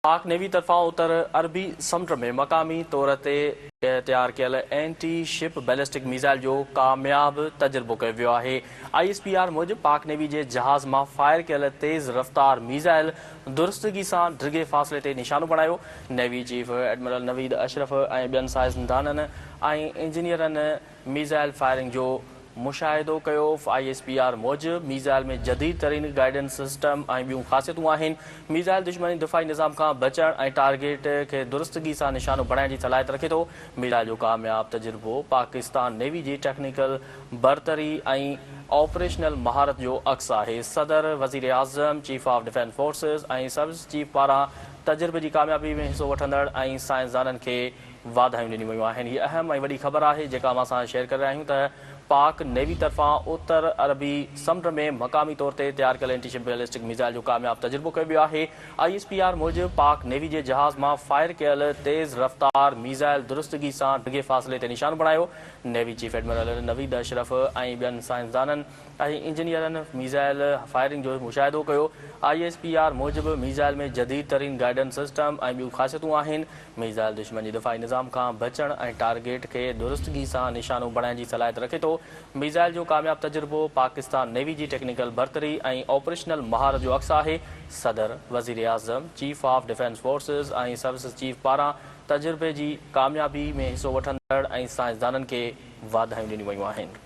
پاڪ نيوي طرفان اتر عربي سمنڊ ۾ مقامي طور تي تيار ڪيل اينٽي شپ بيلسٽڪ ميزائل جو ڪامياب تجربو ڪيو ويو آهي. I S P R موجب پاڪ نيوي جي جهاز مان فائر ڪيل تيز رفتار ميزائل درستگي سان ڊگهي فاصلي تي نشانو بڻايو. Navy chief admiral Naveed Ashraf ۽ ٻين سائنسدانن ۽ انجنيئرن ميزائل فائرنگ جو مشاهدو ڪيو. I S P R موجب ميزائل ۾ جديد ترين گائيڊنس سسٽم ۽ ٻيون خاصيتون آهن. ميزائل دشمني دفاعي نظام کان بچڻ ۽ ٽارگيٽ کي درستگي سان نشانو بڻائڻ جي صلاحيت رکي ٿو. ميزائل جو ڪامياب تجربو پاڪستان نيوي جي ٽيڪنيڪل برتري ۽ آپريشنل مهارت جو عڪس آهي. صدر، وزيراعظم، chief of defence forces ۽ service chief پاران تجربي جي ڪاميابي ۾ حصو وٺندڙ ۽ سائنسدانن کي واڌايون ڏنيون ويون آهن. هي اهم ۽ وڏي خبر آهي جيڪا اوهان سان شيئر ڪري رهيا آهيون ته پاڪ نيوي طرفان اتر عربي سمنڊ ۾ مقامي طور تي تيار ڪيل اينٽي شپ بيلسٽڪ ميزائل جو ڪامياب تجربو ڪيو ويو آهي. I S P R موجب پاڪ نيوي جي جهاز مان فائر ڪيل تيز رفتار ميزائل درستگي سان ڊگهي فاصلي تي نشانو بڻايو. Navy chief admiral Naveed Ashraf ۽ ٻين سائنسدانن ۽ انجنيئرن ميزائل فائرنگ جو مشاهدو ڪيو. I S P R موجب ميزائل ۾ جديد ترين گائيڊنس سسٽم ۽ ٻيون خاصيتون آهن. ميزائل دشمن جي دفاعي نظام کان بچڻ ۽ ٽارگيٽ کي درستگي سان نشانو بڻائڻ جي صلاحيت رکي ٿو. ميزائل جو ڪامياب تجربو پاڪستان نيوي جي ٽيڪنيڪل برتري ۽ آپريشنل مهارت جو عڪس آهي. صدر، وزيراعظم، chief of defence forces ۽ services chief پاران تجربي جي ڪاميابي ۾ حصو وٺندڙ ۽ سائنسدانن کي واڌايون ڏنيون ويون آهن.